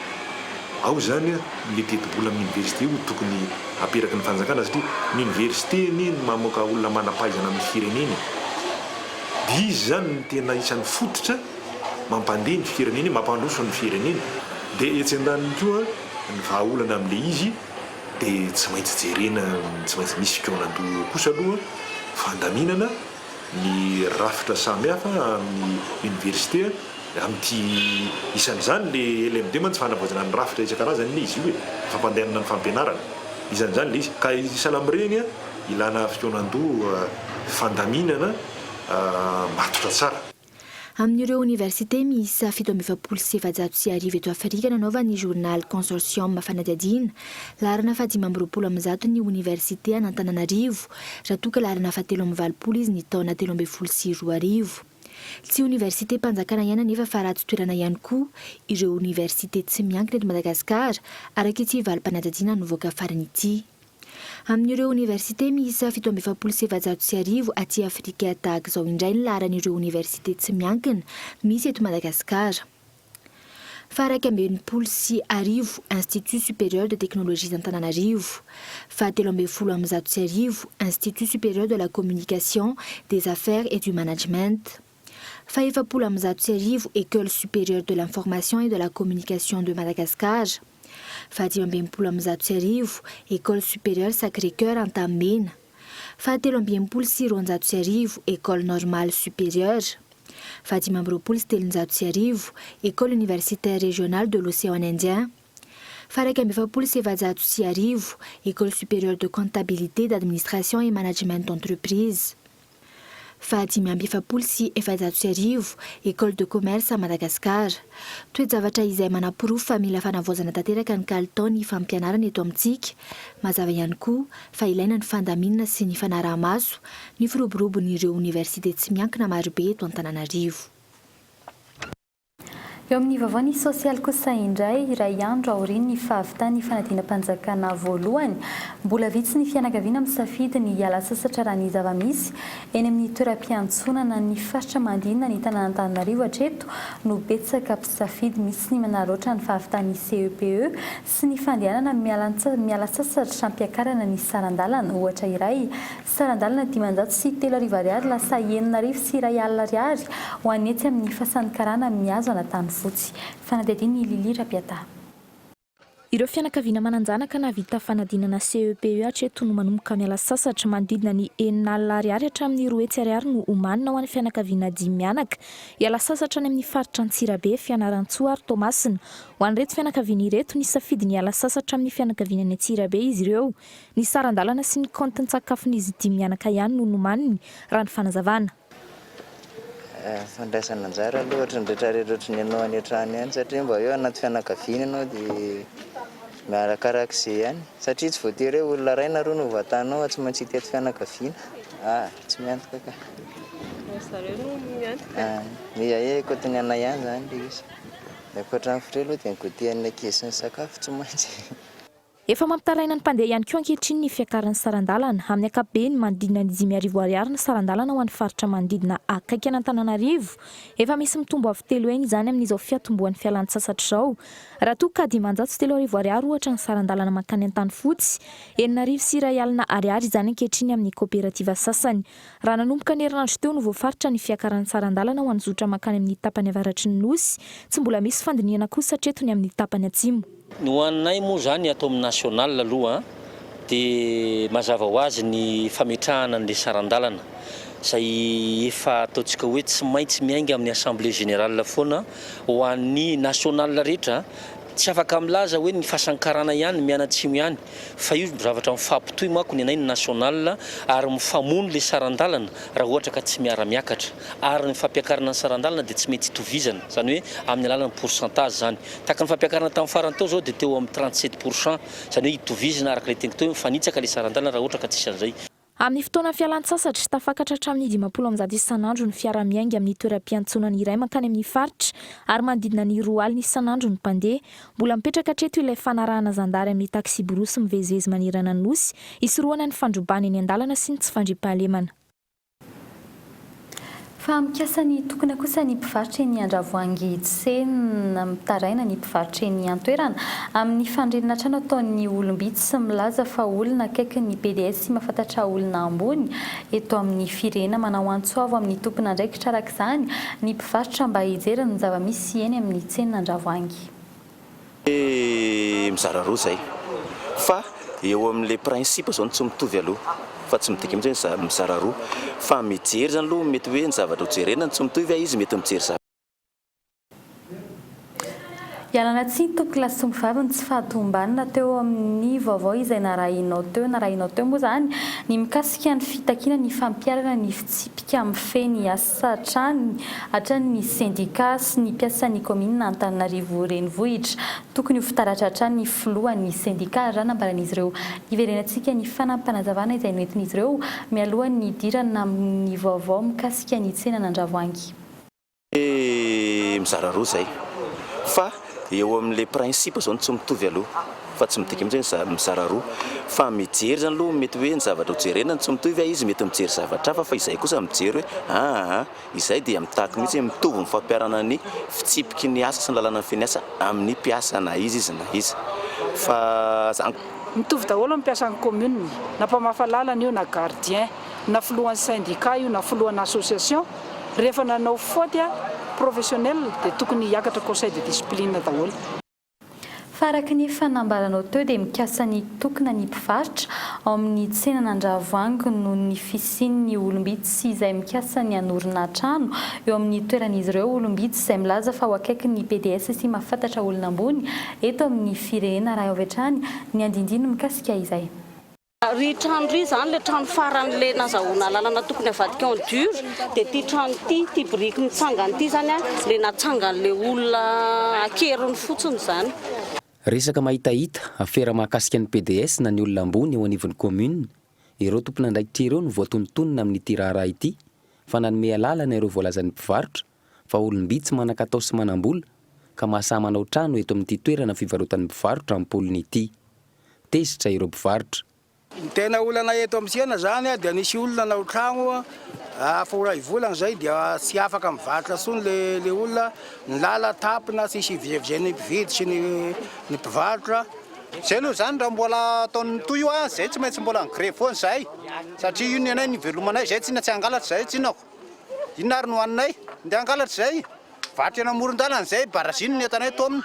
Ao izany ilay tetibola amin'ny université io tokony aperaky ny fanjakana satria ny université anie no mamoaka olona manam-pahaizana amin'ny firenena e. Dia izy izany no tena isan'ny fototra mampandeha ny firenena, mampandroso ny firenena. Dia etsy andaniny koa ny vahaolana amin'ilay izy dia tsy maintsy jerena, tsy maintsy misy fikaonandoha eo kosa aloha, fandaminana ny rafitra samihafa amin'ny université amin'ity isan'izany le LMD mantsy fanavaozana ny rafitra isan-karazany anie izy io e, fampandehanana ny fampianarana, isan'izany le izy ka sahala amin'ireny ilana fikaonandoha fandaminana matotra tsara. Amin'ireo oniversite miisa 1447 eto Afrika nanaovan'ny Journal Consortium fanadihadiana, laharana faha 125 ny oniversite an'Antananarivo, raha toa ka laharana faha 83 izy ny taona 2013. Tsy oniversitem-panjakana ihany anefa fa ratsy toerana ihany koa ireo oniversite tsy miankina eto Madagasikara, araka ity valim-panadihadiana nivoaka farany ity. Amin'ireo oniversite miisa 1447 aty Afrika tahaka izao indray ny laharan'ireo oniversite tsy miankina misy eto Madagasikara. Faha 1061 Institut Supérieur de Technologies Antananarivo. Faha 1113 Institut Supérieur de la Communication, des Affaires et du Management. Faha 1040 École Supérieure de l'Information et de la Communication de Madagascar. Faha 1165 École Supérieure Sacré-Cœur Antanimena. Faha 1263 École Normale Supérieure. Faha 1325 École Universitaire Régionale de l'Océan Indien. Faha 1441 École Supérieure de Comptabilité, d'Administration et Management d'Entreprise. Faha 1445 École de Commerce à Madagascar. Toe-javatra izay manaporofo fa mila fanavaozana tanteraka ny kalitaon'ny fampianarana eto amintsika. Mazava ihany koa fa ilaina ny fandaminana sy ny fanaraha-maso ny firoborobon'ireo oniversite tsy miankina marobe eto Antananarivo. Eo amin'ny vaovao ny sosialy kosa indray, iray andro aorian'ny fahavitan'ny fanadinam-panjakana voalohany, mbola vitsy ny fianakaviana misafidy ny hiala sasatra raha ny zava-misy eny amin'ny toeram-piantsonana ny faritra manodidina ny tanàn'Antananarivo hatreto no betsaka mpisafidy. Misy ny manararaotra ny fahavitan'ny CEPE sy ny fandehanana miala sasatra hampiakarana ny saran-dalana, ohatra iray Saran-dalana 3500 ariary lasa 1061 ariary ho an'ny etsy amin'ny Fasan'ny Karana mihazo an'Antanifotsy. Fanadihadian'i Lily Rapiataha. Ireo fianakaviana manan-janaka nahavita fanadinana CEPE hatreto no manomboka miala sasatra. Manodidina ny 6000 ariary hatramin'ny 200 ariary no omanina ho an'ny fianakaviana dimy mianaka hiala sasatra any amin'ny faritra Antsirabe, Fianarantsoa ary Toamasina. Ho an'ireto fianakaviana ireto, nisafidy ny hiala sasatra amin'ny fianakaviany any Antsirabe izy ireo. Ny saran-dalana sy ny kaontin-tsakafon'izy dimy mianaka ihany no nomaniny, raha ny fanazavana. Fandraisana anjara aloha ohatran'ny rehetra rehetra ohatran'ny ianao any an-trano ihany satria mba hoe anaty fianakaviana ianao dia miarakarak'izay ihany satria tsy voatery hoe olona iray na roa no hovatanao fa tsy maintsy hitety fianakaviana. Ah, tsy miantoka ka. Ry zareo no miantoka? Ah, ny côté ny anay ihany izany ilay izy. Ny ankoatra ny frais aloha dia ny goûter an'ny ankizy sy ny sakafo tsy maintsy. Efa mampitaraina ny mpandeha ihany koa ankehitriny ny fiakaran'ny saran-dalana. Amin'ny ankapobeny, manodidina ny 5000 ariary ny saran-dalana ho an'ny faritra manodidina akaiky an'Antananarivo. Efa misy mitombo avo telo heny izany amin'izao fiatombohan'ny fialan-tsasatra izao. Raha toa ka 503 ariary ohatra ny saran-dalana mankany Antanifotsy, 1061 ariary izany ankehitriny amin'ny kaoperativa sasany. Raha nanomboka ny herinandro teo no voafaritra ny fiakaran'ny saran-dalana ho an'ny zotra mankany amin'ny tapany avaratry ny Nosy, tsy mbola misy fandinihana kosa hatreto ny amin'ny tapany atsimo. Ny ho anay moa izany ato amin'ny national aloha dia mazava ho azy ny fametrahana an'ilay saran-dalana izay efa ataontsika hoe tsy maintsy miainga amin'ny assemblée générale foana ho an'ny national rehetra, tsy afaka milaza hoe ny fasankarana ihany, ny mianatsimo ihany fa io zavatra mifampitohy manko ny anay ny national ary mifamono ilay saran-dalana raha ohatra ka tsy miara-miakatra ary ny fampiakarana ny saran-dalana dia tsy mety itovizana izany hoe amin'ny alalan'ny pourcentage izany. Tahaka ny fampiakarana tamin'ny farany teo izao dia teo amin'ny 37 pour cent, izany hoe itovizina araka ilay teniko teo hoe mifanitsaka ilay saran-dalana raha ohatra ka tsisy an'izay. Amin'ny fotoana fialan-tsasatra, tafakatra hatramin'ny 150 isan'andro ny fiara miainga amin'ny toeram-piantsonana iray mankany amin'ny faritra ary manodidina ny 20 isan'andro ny mpandeha. Mbola mipetraka hatreto ilay fanarahana zandary amin'ny taksiborosy mivezivezy manerana ny Nosy, hisorohana ny fandrobana eny an-dalana sy ny tsy fandriampahalemana. Fa mikasa ny hitokona kosa ny mpivarotra eny Andravoahangy Tsena. Mitaraina ny mpivarotra eny an-toerana amin'ny fanorenana trano ataon'ny olom-bitsy sy milaza fa olona akaikin'ny pds sy mahafantatra olona ambony eto amin'ny firenena. Manao antso avo amin'ny tompon'andraikitra araka izany ny mpivarotra mba hijery ny zava-misy eny amin'ny tsenan'Andravoahangy. Hoe mizara roa izay. Fa eo amin'ilay principe izao no tsy mitovy aloha. Fa tsy midika mihitsy hoe mizara roa. Fa mijery izany aloha mety hoe ny zavatra ho jerena no tsy mitovy, izy mety mijery zavatra. Ialana tsiny tompoko lahy sy tompoko vavy ny tsy fahatomombanana teo amin'ny vaovao izay narahinao teo, narahinao teo moa izany ny mikasika ny fitakiana ny fampiharana ny fitsipika mifehy ny asa hatrany hatrany ny sendika sy ny mpiasan'ny kaominina Antananarivo Renivohitra. Tokony ho fitaratra hatrany ny filohan'ny sendika raha nambaran'izy ireo. Hiverenantsika ny fanampinazavana izay noentin'izy ireo mialohan'ny hidirana amin'ny vaovao mikasika ny tsenan'Andravoahangy. Hoe mizara roa izay. Fa eo amin'ilay principe izao no tsy mitovy aloha. Fa tsy midika mihitsy hoe mizara roa. Fa mijery izany aloha mety hoe ny zavatra ho jerena no tsy mitovy, izy mety mijery zavatra hafa fa izahay kosa mijery hoe aa izay dia mitaky mihitsy hoe mitovy ny fampiharana ny fitsipiky ny asa sy ny lalàna mifehy ny asa amin'ny mpiasa na iza izy na iza. Fa zany. Mitovy daholo ny mpiasan'ny commune, na mpamafa lalana io na gardien, na filohan'ny syndicat io na filohana association, Rehefa nanao faute professionnel dia tokony hiakatra conseil de discipline daholo. Fa araka ny efa nambaranao teo dia mikasa ny hitokona ny mpivarotra ao amin'ny tsenan'Andravoahangy noho ny fisian'ny olom-bitsy izay mikasa ny hanorina trano eo amin'ny toeran'izy ireo, olom-bitsy izay milaza fa ho akaikin'ny pds sy mahafantatra olona ambony eto amin'ny firenena raha avy hatrany ny andindiny mikasika izay. Ry trano ry zany le trano farany le nazahoana alalana tokony avadika en dur de ty trano ty, ty biriky mitsangana ty zany an le natsanganle olona ankeriny fotsiny zany. Resaka mahitahita, afera mahakasika ny pds na ny olona ambony eo anivon'ny commune, ireo tompon'andraikitra ireo no voatonontonona amin'ity raharaha ity fa nanome alalana ireo voalazan'ny mpivarotra fa olom-bitsy manan-katao sy manam-bola ka mahasahy manao trano eto amin'ity toerana fivarotan'ny mpivarotra am-polony ity. Tezitra ireo mpivarotra. Ny tena olana eto amin'ny tsena zany dia nisy olona nanao tragno afa ho ray volana zay dia tsy afaka mivarotra intsony le le olona, ny lala tapina tsisy hivizevizen'ny mpividy sy ny ny mpivarotra. Zay aloha zany raha mbola ataony mitohy io a, zay tsy maintsy mbola mi-grevy foana zahay satria io ny anay ny ivelomanay, zay tsinona tsy hangalatra zahay tsinona ko. Inona ary no haninay? Ndeha hangalatra izay. Varotra eny amoron-dalana izay, barazino ny entanay eto aminy.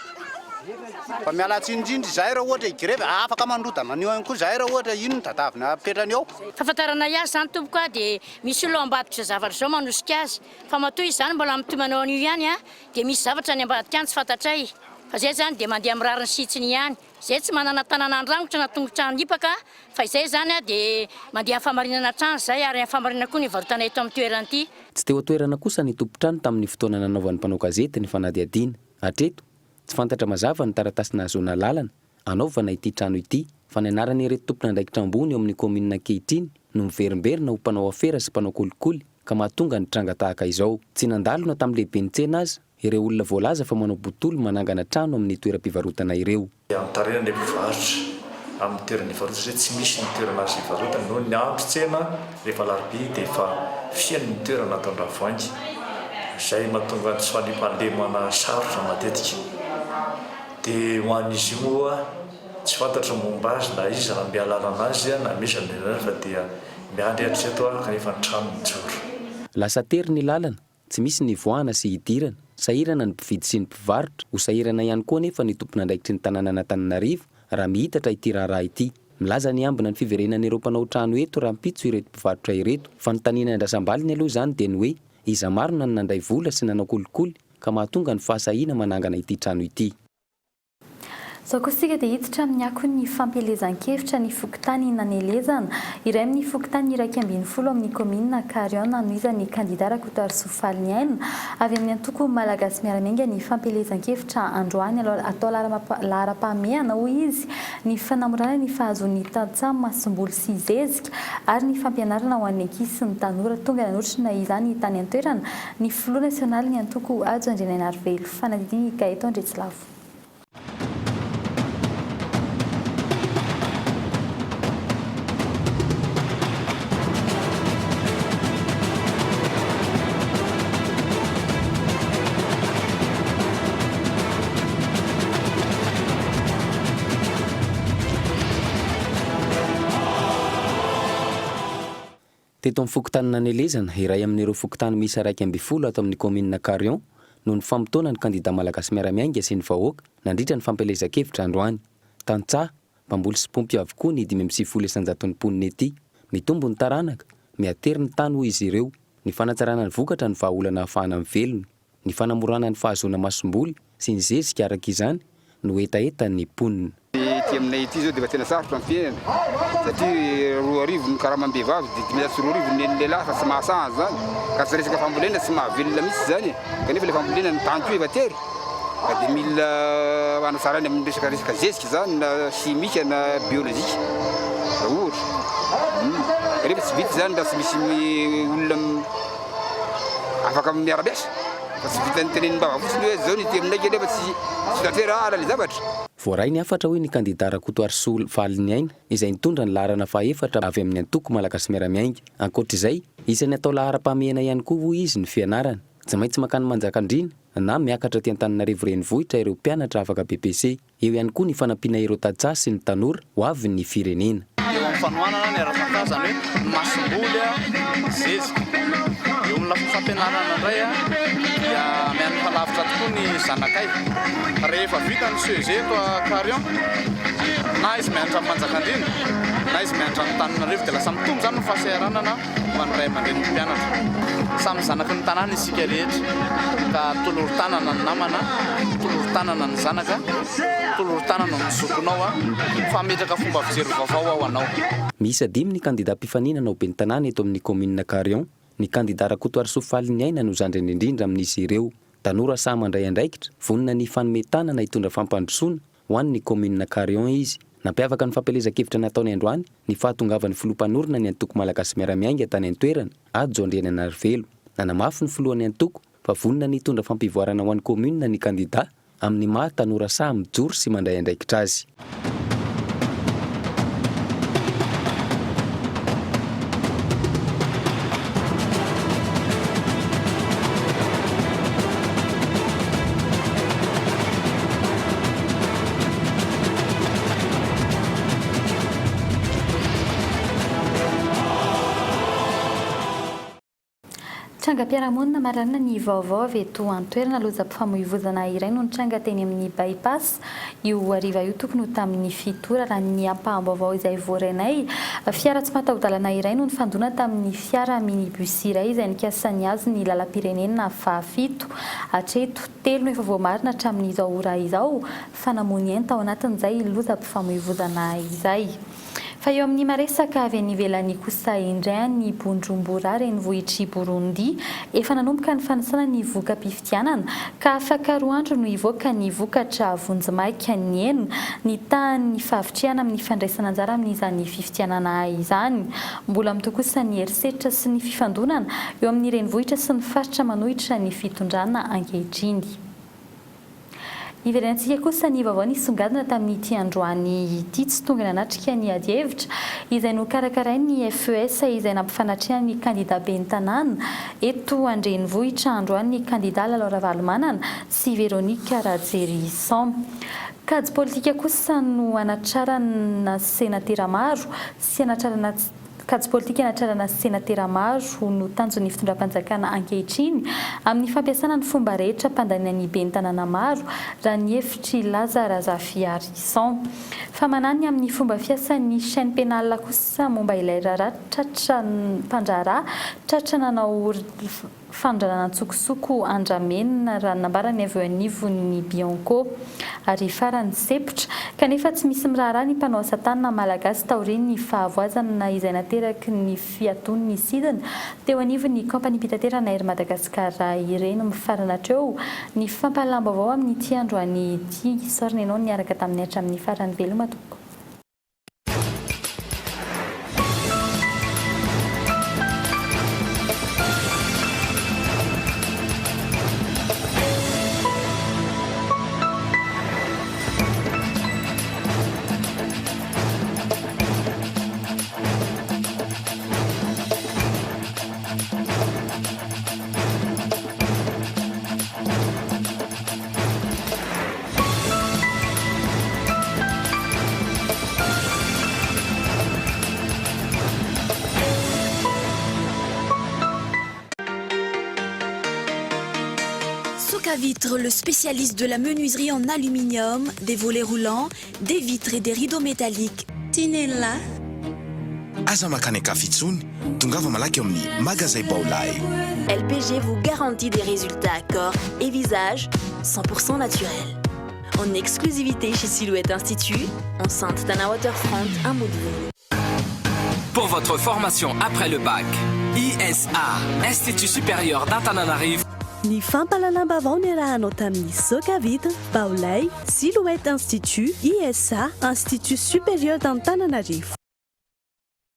Fa miala tsiny indrindra izahay raha ohatra hi-grevy, afaka mandrodana an'io ihany koa izahay raha ohatra iny no tadiavina apetrany eo. Fahafantaranay azy izany tompoko a dia misy olona ao ambadik'izao zavatra izao manosika azy fa matoa izy izany mbola mitohy manao an'io ihany a dia misy zavatra any ambadika any tsy fantatray fa izay izany dia mandeha amin'ny rariny sy hitsiny ihany. Izay tsy manana tanana handrangotra na tongotra hanipaka fa izay izany dia mandeha amin'ny fahamarinana hatrany izay ary amin'ny fahamarinana koa no ivarotana eto amin'ny toerana ity. Tsy teo an-toerana kosa ny tompon-trano tamin'ny fotoana nanaovan'ny mpanao gazety ny fanadihadiana. Hatreto, tsy fantatra mazava ny taratasy nahazoana alalana hanaovana ity trano ity fa ny anaran'ireto tompon'andraikitra ambony eo amin'ny kaominina ankehitriny no miverimberina ho mpanao afera sy mpanao kolikoly ka mahatonga ny tranga tahaka izao. Tsy nandalo na tamin'ny lehiben'ny tsena aza Ireo olona voalaza fa manao botolo manangana trano amin'ny toeram-pivarotana ireo. Antarina ilay mpivarotra amin'ny toerana ivarotana satria tsy misy ny toerana azo ivarotana noho ny andro tsena rehefa alarobia dia efa feno ny toerana ato Andravoahangy izay mahatonga ny tsy fandriampahalemana sarotra matetika. Dia ho an'izy io moa tsy fantatro ny momba azy na iza nanome alalana azy na misy ny fa dia miandry hatreto aho kanefa ny trano mijoro. Lasa tery ny lalana Tsy misy ny hivoahana sy hidirana. Sahirana ny mpividy sy ny mpivarotra. Ho sahirana ihany koa anefa ny tompon'andraikitry ny tanànan'Antananarivo raha mihitatra ity raharaha ity. Milaza ny hiambina ny fiverenan'ireo mpanao trano eto rahampitso ireto mpivarotra ireto. Fanontaniana iandrasam-baliny aloha izany dia ny hoe iza marina no nandray vola sy nanao kolikoly ka mahatonga ny fahasahiana manangana ity trano ity. Izao kosa isika dia hiditra amin'ny akon'ny fampielezan-kevitra ny fokontany Nanelezana, iray amin'ny fokontany 11 amin'ny kaominina Carion nanohizan'ny kandida Rakotoarisoa Faliniaina avy amin'ny antoko Malagasy Miara-Miainga ny fampielezan-kevitra androany atao laharam-pahamehana hoy izy ny fanamorana ny fahazoan'ny tantsaha masomboly sy zezika ary ny fampianarana ho an'ny ankizy sy ny tanora tonga nanotrona izany tany an-toerana ny filoha nasionalin'ny antoko Hajo Andrianainarivelo Fanadihadiana i Gaëtan Andriatsilavo. Teto amin'ny fokontany Nanelezana, iray amin'ireo fokontany miisa 11 ato amin'ny kaominina Carion, no nifamotoana ny kandida Malagasy Miara-Miainga sy ny vahoaka nandritra ny fampielezan-kevitra androany. Tantsaha, mpamboly sy mpiompy avokoa ny 95 isan-jaton'ny mponina ety. Mitombo ny taranaka, mihatery ny tany hoy izy ireo. Ny fanatsarana ny vokatra no vahaolana ahafahana mivelona. Ny fanamorana ny fahazoana masomboly sy ny zezika araka izany no hetahetan'ny mponina. Ety aminay ety izao dia efa tena sarotra ny fiainana satria 2000 ny karamam-behivavy dia 2500 ny an'ny lehilahy fa tsy mahasahana izany ka tsy resaka fambolena tsy mahavelona mihitsy izany e! kanefa ilay fambolena ny tany koa efa tery ka dia mila hanatsarana amin'ny resaka resaka zezika izany na simika na biolojika raha ohatra kanefa tsy vita izany raha tsy misy olona Afaka miara-miasa fa tsy vitan'ny tenenim-bava fotsiny hoe zao ny ety aminay kanefa tsy tsy tanterahana ilay zavatra. Voaray ny hafatra hoy ny kandida Rakotoarisoa Valiniaina izay nitondra ny laharana fahefatra avy amin'ny antoko Malagasy Miara-Miainga. Ankoatra izay, isan'ny atao laharam-pahamehana ihany koa hoy izy ny fianarana. Tsy maintsy mankany Manjakandriana na miakatra aty Antananarivo renivohitra ireo mpianatra afaka BEPC. Eo ihany koa ny fanampiana ireo tantsaha sy ny tanora ho avin'ny firenena. Eo amin'ny fanohanana ny ara-tantara, izany hoe ny masomboly, ny zezika. Eo amin'ny lafiny fampianarana indray dia mianatra lavitra tokoa ny zanakay. Rehefa vita ny CEG eto Carion, na izy mianatra amin'ny Manjakandriana, na izy mianatra amin'ny Antananarivo dia lasa mitombo izany ny fahasahiranana ho an'ny ray aman-drenin'ny mpianatra. Samy zanaky ny tanàna isika rehetra ka tolory tanana ny namana, tolory tanana ny zanaka, tolory tanana ny zokinao fa hametraka fomba fijery vaovao aho anao. Miisa dimy ny kandida mpifaninana ho ben'ny tanàna eto amin'ny kaominina Carion. Ny kandida Rakotoarisoa Faliniaina no zandriny indrindra amin'izy ireo. Tanora sahy mandray andraikitra, vonona ny hifanome tanana hitondra fampandrosoana ho an'ny kaominina Carion izy. Nampiavaka ny fampielezan-kevitra nataony androany ny fahatongavan'ny filoha mpanorina ny antoko Malagasy Miara-Miainga tany an-toerana, Hajo Andriananarivelo. Nanamafy ny filohan'ny antoko fa vonona ny hitondra fampivoarana ho an'ny kaominina ny kandida amin'ny maha tanora sahy mijoro sy mandray andraikitra azy. Trangam-piarahamonina mararina ny vaovao avy eto an-toerana. Lozam-pifamoivoizana iray no nitranga teny amin'ny By-pass io hariva io tokony ho tamin'ny fito ora raha ny ampaham-baovao izay voarainay. Fiara tsy mataho-dalana iray no nifandona tamin'ny fiara minibus iray izay nikasa nihazo ny lalam-pirenena fahafito. Hatreto, telo no efa voamarina hatramin'izao ora izao fa namoy ny ainy tao anatin'izay lozam-pifamoivozana izay. Fa eo amin'ny maresaka avy any ivelany kosa indray any Bujumbura, renivohitr'i Burundi, efa nanomboka ny fanisana ny voka-pifidianana, ka afaka roa andro no hivoaka ny vokatra vonjimaika nihena ny tahan'ny fahavitrihana amin'ny fandraisana anjara amin'izany fifidianana izany. Mbola mitohy kosa ny herisetra sy ny fifandonana eo amin'ny renivohitra sy ny faritra manohitra ny fitondrana ankehitriny. Hiverenantsika kosa ny vaovao nisongadina tamin'ity androany ity. Tsy tonga nanatrika ny adihevitra izay nokarakarain'ny FES izay nampifanatrehany ny kandida ben'ny tanàna eto an-drenivohitra androany ny kandida Lalao Ravalomanana sy Véronique Rajerison. Kajy politika kosa no hanatrarana senatera maro sy hanatrarana Kajy politika hanatrarana senatera maro no tanjon'ny fitondram-panjakana ankehitriny amin'ny fampiasana ny fomba rehetra mpandaniana ny ben'ny tanàna maro, raha ny hevitr'i Laza Razafiarison. Fa manahy ny amin'ny fomba fiasan'ny chaine pénale kosa momba ilay raharaha tratra mpandraharaha tratra nanao Fanondranana an-tsokosoko andramena, raha ny nambaran'ny avy eo anivon'ny Bianco. Ary farany, sempotra. Kanefa tsy misy miraharaha ny mpanao asa tanana malagasy taorian'ny fahavoazana izay nateraky ny fiatoan'ny sidina teo anivon'ny kaompaniam-pitaterana Air Madagascar ireny. Mifarana hatreo ny fampahalalam-baovao amin'ity androany ity. Isaorana ianao niaraka taminay hatramin'ny farany. Veloma tompoko. Socavitre, le spécialiste de la menuiserie en aluminium, des volets roulants, des vitres et des rideaux métalliques. Tinella. Aza makany an-kafa intsony, tongava malaky eo amin'ny magazay Baolay. LPG vous garantit des résultats corps et visage 100% naturels. En exclusivité chez Silhouette Institut, enceinte Tana Waterfront à Ambodivona. Pour votre formation après le bac, ISA, Institut supérieur d'Antananarivo. Ny fampahalalam-baovao niarahanao tamin'ny Socavitre, Baolay, Silhouette Institut, ISA, Institut supérieur d'Antananarivo.